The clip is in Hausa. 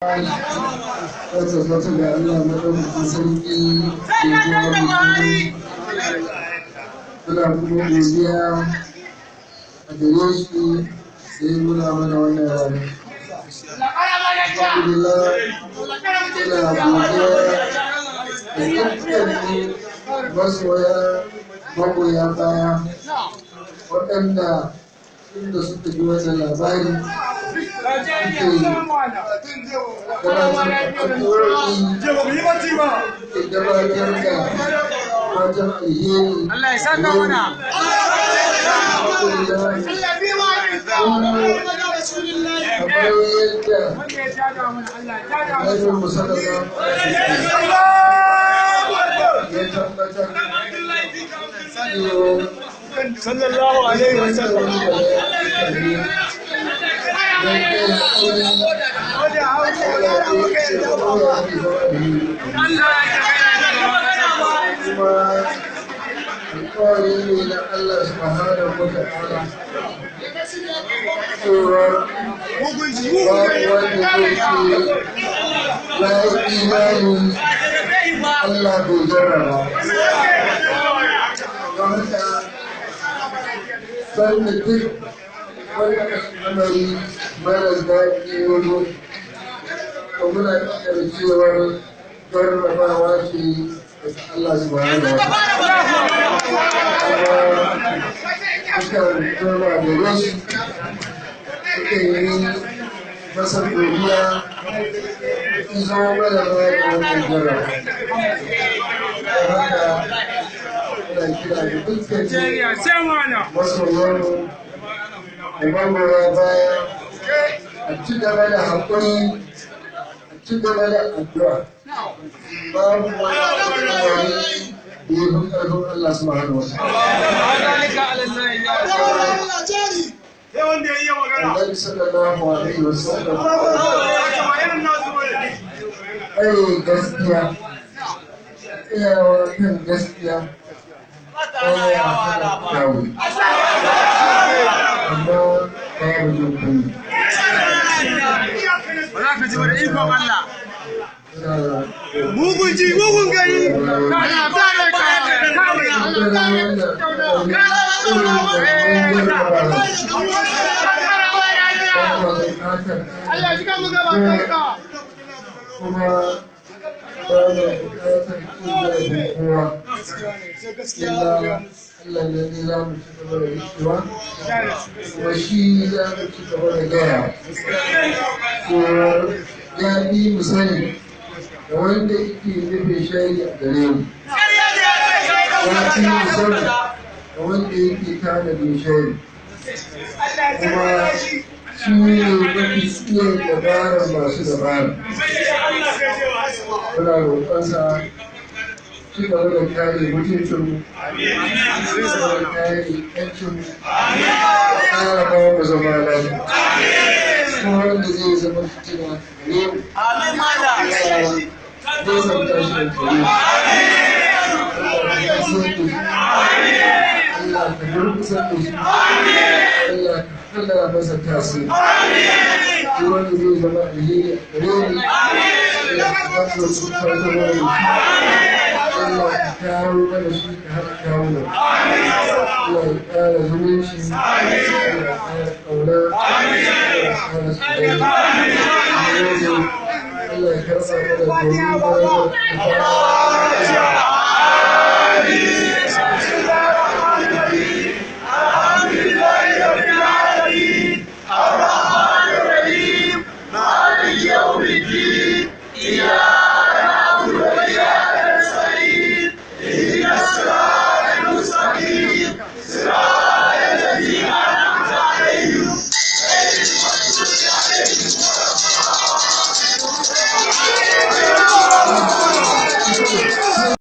Ta tabbata ga Allah madaukakin sarki da ya. Muna kuma godiya a gare shi da ya nuna mana wannan rana. Alhamdulillah, muna godiya da dukkanin masoya, magoya baya, waɗanda inda suka ji wannan labari suke gabatar da addu'o'i, suke gabatar da fatan alheri. Allah ya saka mana. Alhamdulillah, kamar yadda Annabin mu sallallahu alaihi wasallam ya tabbatar cewa Sallallahu alaihi wasallam. Kuma alƙawari ne na Allah subhanahu wa ta'ala cewa babu wanda zai ce ya yi imani Allah bai jarraba. Don haka, sanda duk wani al'amari marar daɗi ya zo, to muna iya cewar jarrabawa ce daga Allah subhanahu wa ta'ala. Kuma mukan koma gare shi, mukan yi masa godiya in zo mana ma da wannan jarraba. Don haka, muna kira ga dukkanin masoyanmu da magoya baya a ci gaba da haƙuri, a ci gaba da addu'a. Babu wani al'amari da ya fi ƙarfin Allah subhanahu wa ta'ala. Annabi sallallahu alaihi wa sallam ai gaskiya, tsayawa kan gaskiya baya hana kyawu, amma babu jin kunya. Ba za ka ji ba da ikon Allah. Mugun ji, mugun gani. Kana tare ka kare. Allah shi kan mu gaba kanka. Kuma ba na bukatar cin kowa illa Allah. Ne za mu ci gaba da rikewa, kuma shi za mu ci gaba da gaya cewa ya bi mu sani da wanda yake nufin shari a gare mu, ya fi mu sani da wanda yake tanadin shari, kuma shi ne mafi iya dabarar masu dabara. Muna roƙonsa ci gaba da kare mutuncinmu, ci gaba da kare ƴancinmu, ƙara ba mu zama lafiya. Kuma wanda zai zama fitina gare mu, Allah zai zama shi da gare mu. Allah ka san da shi, Allah ka durƙusar da shi, Allah ka hana masa tasiri. Duk wanda zai zama alheri a gare mu, Allah ka ba mu farko mana shi. Allah ka kawo mana shi, ka haɗa kawo mana. Allah ya ƙara zumunci, Allah ya ƙara ƙauna, Allah ya ƙara soyayya. Allah ya karɓa mana domin darajar.